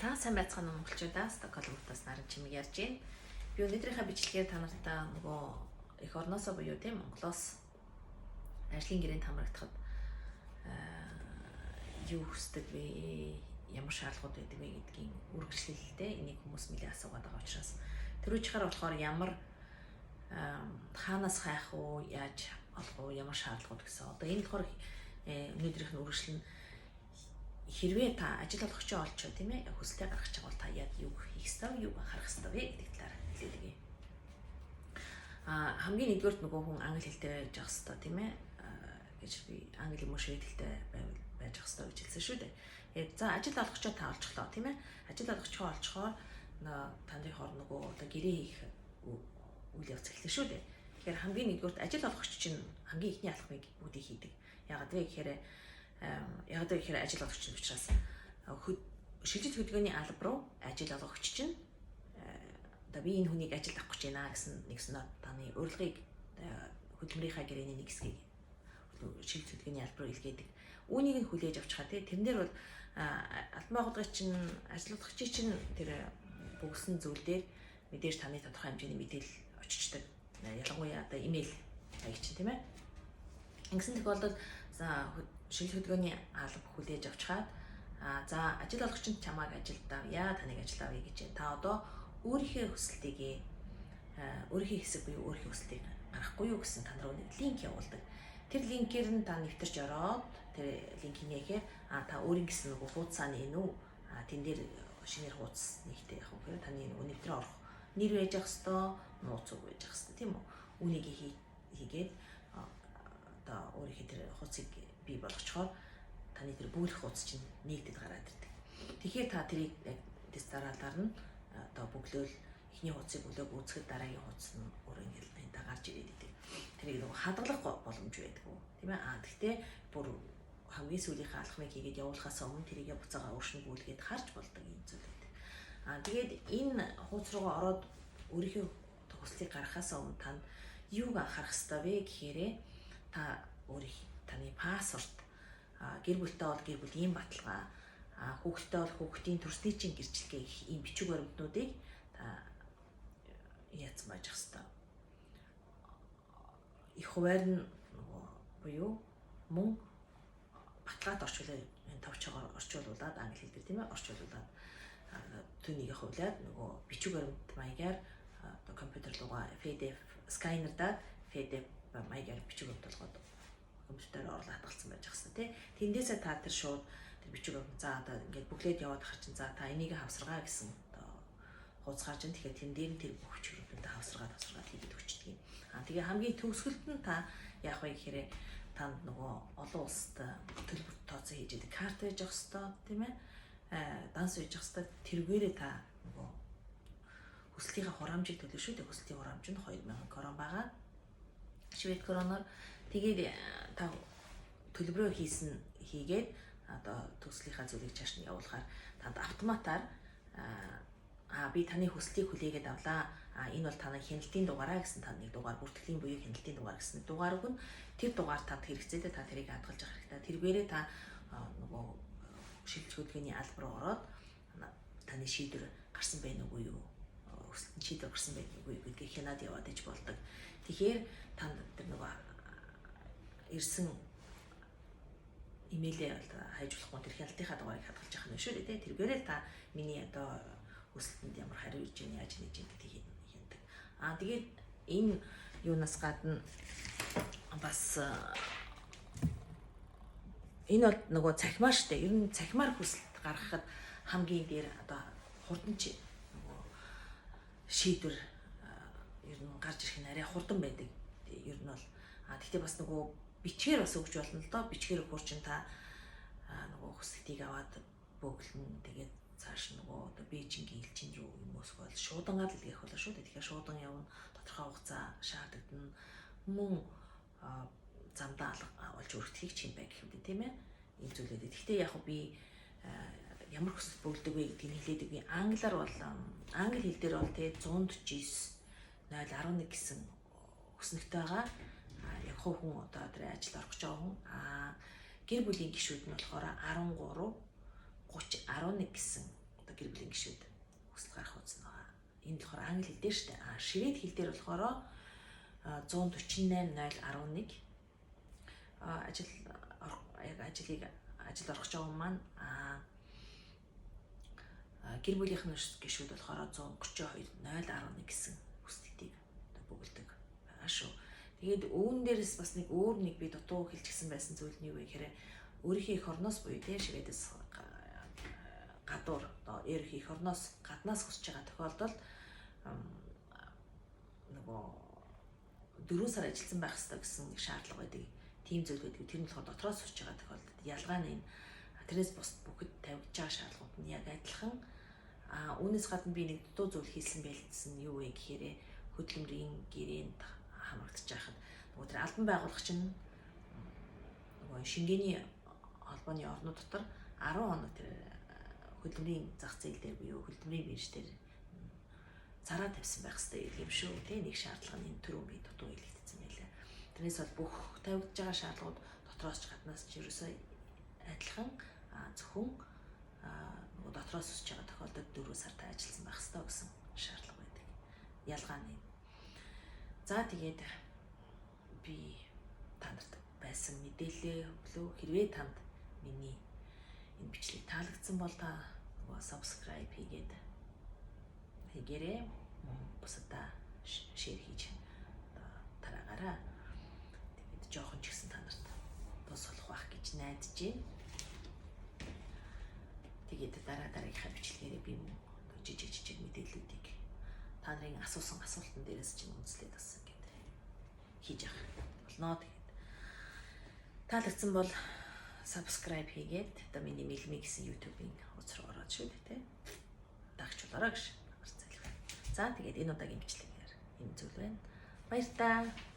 За, сайн байцгаана уу, монголчуудаа. Стокгольм хотоос Наран Чимэг ярьж байна. Би өнөөдрийнхөө бичлэгээр та нартаа нөгөө эх орноосоо буюу тийм Монголоос ажлын гэрээнд хамрагдахад юу хүсдэг вэ? Ямар шаардлагууд байдаг вэ гэдгийн үргэлжлэлтэй, энийг хүмүүс нэлээд асуугаад байгаа учраас түрүүчээр болохоор ямар хаанаас хайх уу, яаж олох уу, ямар шаардлагууд гэсэн. Одоо энэ болохоор өнөөдрийнх нь үргэлжлэл нь хэрвээ та ажил олгогчоо олчоо, тийм ээ, хүсэлтээ гаргаж байгаа бол та яг юу хийх ёстой, юу анхаарах ёстой вэ гэдэг талаар хэлээд өгье. Хамгийн нэгдүгээрт нөгөө хүн англи хэлтэй байж ах ёстой, тийм ээ, гэж би англи юм уу швед хэлтэй байж ах ёстой гэж хэлсэн шүү дээ. Тэгээд за, ажил олгогчоо та олчихлоо, тийм ээ. Ажил олгогчоо олчихоор таны хор нөгөө одоо гэрээ хийх үйл явц эхэлнэ шүү дээ. Тэгэхээр хамгийн нэгдүгээрт ажил олгогч чинь хамгийн эхний алхмыг бүгдийг хийдэг. Яагаад вэ гэхээр ажил олгогч нь учраас шилжилт хөдөлгөөний алба руу ажил олгогч чинь одоо би энэ хүнийг ажилд авах гэж байна гэсэн нэгсэн таны урилгыг, хөдөлмөрийнхаа гэрээний нэг хэсгийг шилжилт хөдөлгөөний алба руу илгээдэг. Үүнийг нь хүлээж авчихаа, тий. Тэрэн дээр бол албан байгууллагын чинь, ажил олгогчийн чинь тэр бөглөсөн зүйл дээр мэдээж таны тодорхой хэмжээний мэдээлэл очичдаг. Ялангуяа одоо имэйл хаяг чинь, тийм ээ. Ингэсэн тохиолдолд за, шилжилт хөдөлгөөний алба хүлээж авчихаад за, ажил олгогч нь чамайг ажилд авъя, таныг ажилд авъя гэж байна. Та одоо өөрийнхөө хүсэлтийг, өөрийнхөө хэсэг буюу өөрийнхөө хүсэлтийг гаргахгүй юу гэсэн тань руу нэг линк явуулдаг. Тэр линкээр нь та нэвтэрч ороод, тэр линкийг нээхээр та өөрийн гэсэн нөгөө хуудасаа нээнэ үү? Тэн дээр шинээр хуудас нэгтэй яг вэ? Таны нөгөө нэвтрээ орох нэр байж ах хэвээр, нууц үг байж ах хэвээр, тийм үү? Үүнийг хийгээд одоо өөрийнхөө тэр хуудсыг бий болгочхоор таны тэр бөглөх хуудас чинь нэгдэд гараад ирдэг. Тэгэхээр та тэрийг яг дэс дараалал нь одоо бөглөөл, эхний хуудсыг бөглөөг үзэхэд дараагийн хуудас нь өөр ингээл тантай гарч ирээд идэг. Тэрийг нөгөө хадгалах боломж байдаг, тийм ээ. Тэгтээ бүр хамгийн сүүлийнхээ алхмыг хийгээд явуулахаас өмнө тэрийг буцаага өөршин гүйлгээд харж болдог юм зүйл байдаг. Тэгээд энэ хуудас руугаа ороод өөрийнхөө хүслийг гаргахаас өмнө танд юуг анхаарах ёстой вэ гэхээрээ та өөрийнх таны паспорт, гэр бүлтэй бол гэр бүлийн баталгаа, хүүхэдтэй бол хүүхдийн төрсний чинь гэрчлэгээ гэх ийм бичиг баримтнуудыг та яатсан байж ах хэвээр. Их хувиар нь нөгөө буюу мөн баталгаад орчуулаад, товчоогоор орчуулуулад, англи хэл дээр, тийм ээ, орчуулуулад, түүнийг хувилаад нөгөө бичиг баримт маягаар одоо компьютер руугаа PDF сканердаад, PDF маягаар бичиг баримт болгоод компьютерээр орлоо хадгалсан байж ах хэвээр, тий. Тэндээсээ та тэр шууд тэр бичиг баримт, за, одоо ингээд бүглээд яваад хар чинь, за, та энийг хавсаргаа гэсэн одоо хуудас гарч ин. Тэгэхээр тэн дээр нь тэр бүх бичиг баримтаа хавсаргаад хавсаргаад хийгээд өгчдөг юм. Тэгээ хамгийн төгсгөлд нь та яах вэ гэхээр танд нөгөө олон улсад төлбөр тооцоо хийж идэг карт байж ах хэвээр, тийм ээ. Данс байж ах хэвээр. Тэргээрээ та нөгөө хүсэлтийнхээ хураамжийг төлнө шүү дээ. Хүсэлтийн хураамж нь 2000 крон байгаа. Швед кроноор. Тэгээд та төлбөрөө хийгээд одоо төслийнхаа зүйлийг чааш нь явуулахаар танд автоматар би таны хүсэлтийг хүлээгээд авлаа. Энэ бол таны хяналтын дугаараа гэсэн танд нэг дугаар, бүртгэлийн буюу хяналтын дугаар гэсэн дугаар өгнө. Тэр дугаар танд хэрэгцээтэй, та тэрийг хадгалж авах хэрэгтэй. Тэргээрээ та нөгөө шилжилт хөдөлгөөний алба руу ороод таны шийдвэр гарсан байх уугүй юу? Хүсэлтэн шийдвэр гарсан байх уугүй юу гэдгийг хянаад яваад иж болдог. Тэгэхээр танд тэр нөгөө ирсэн имэйлээ хайж болохгүй, тэр хяналтынхаа дугаарыг хадгалж явах нь шүү дээ. Тэргээрээ та миний одоо хүсэлтэнд ямар хариу ирж байна, яаж нэж байна гэдгийг хяндаг. Тэгээд энэ юунаас гадна бас энэ бол нөгөө цахимаар штэ. Ер нь цахимаар хүсэлт гаргахад хамгийн дээр одоо хурдан чи нөгөө шийдвэр ер нь гарч ирэх нь арай хурдан байдаг. Ер нь бол тэгтээ бас нөгөө бичгээр бас өгч болно л доо. Бичгээр өгөхөр чинь та нөгөө хүсэлтийг аваад бөглөн, тэгээд цааш нөгөө одоо Бээжингийн элчин рүү юм уу эсвэл шуудангаар илгээх болно шүү дээ. Тэгэхээр шуудан явна, тодорхой хугацаа шаардлагатна. Мөн замдаа олж өргөдөхийг чинь бай гэх юм дээ, тийм ээ. Энэ зүйлүүд. Гэхдээ яг би ямар хүсэлт бөглөдөг вэ гэдгийг хэлээд үгүй. Англиар бол, англи хэл дээр бол тэгээ 149 011 гэсэн хүснэгтэй байгаа. Яг хувь хүн, одоо тэр ажилд орох гэж байгаа хүн. Гэр бүлийн гишүүд нь болохоор 13 30 11 гэсэн одоо гэр бүлийн гишүүд хүсэл гарах хуудас байгаа. Энэ болохоор англи хэл дээр шүү дээ. А швед хэл дээр болохоор 148 011 ажил яг ажлыг ажил орох гэж байгаа маань гэр бүлийнх нь гишүүд болохоор 132 011 гэсэн хүслэгтийг бөглөдөг байгаа шүү. Тэгээд үүн дээрээс бас нэг өөр нэг би дутуу хэлчихсэн байсан зүйл нь юу вэ гэхээр өөрийнхөө эх орноос буюу те Шведээс гадуур одоо өөрийнхөө эх орноос гаднаас хүсэж байгаа тохиолдолд нөгөө 4 сар ажилласан байх хэрэгтэй гэсэн нэг шаардлага байдаг. Тийм зүйл байдаг. Тэр нь болохоор дотроос хүсэж байгаа тохиолдолд ялгаа нь энэ тэрнээс бусд бүхэд тавигдж байгаа шаардлагууд нь яг адилхан. А үүнээс гадна би нэг дутуу зүйл хийсэн байлдсан нь юу вэ гэхээр хөдөлмөрийн гэрээнд хамрагдаж байхад нөгөө тэр албан байгуулагч нь нөгөө Шенгений холбооны орнууд дотор 10 хоног тэр хөдөлмөрийн зах зээл дээр буюу хөдөлмөрийн бирж дээр цараа тавьсан байх хэрэгтэй юм шүү те, нэг шаардлага нь энэ түрүү би дутуу хэлэгдсэн байлаа. Тэрнээс бол бүх тавигдж байгаа шаардлагууд дотроос ч гаднаас ч ерөөсөө адилхан, зөвхөн нөгөө дотроос өсөж байгаа тохиолдолд 4 сар та ажилласан байх хэрэгтэй гэсэн шаардлага байдаг. Ялгаа нь. За тэгээд би та нарт байсан мэдээлэлээ өглөө. Хэрвээ танд миний энэ бичлэг таалагдсан бол та нөгөө subscribe хийгээд хийгээрэй. Бусадаа share хийж тараагаарай. Тэгээд жоохон ч гэсэн та нарт тус болох байх гэж найдаж байна. Тэгээд дараа дараагийнхаа бичлэгээрээ би мөн жижиг жижиг мэдээллүүдийг та нарын асуусан асуултан дээрээс чинь үндэслээд бас ингээд хийж явах болно. Тэгээд таалагдсан бол subscribe хийгээд одоо миний Мэлми гэсэн YouTube-ийн хуудас руу ороод шүү дээ, тэ. Дагч болоорой гэж залхив. За тэгээд энэ удаагийн бичлэгээр энэ зүйл байна. Баяртай.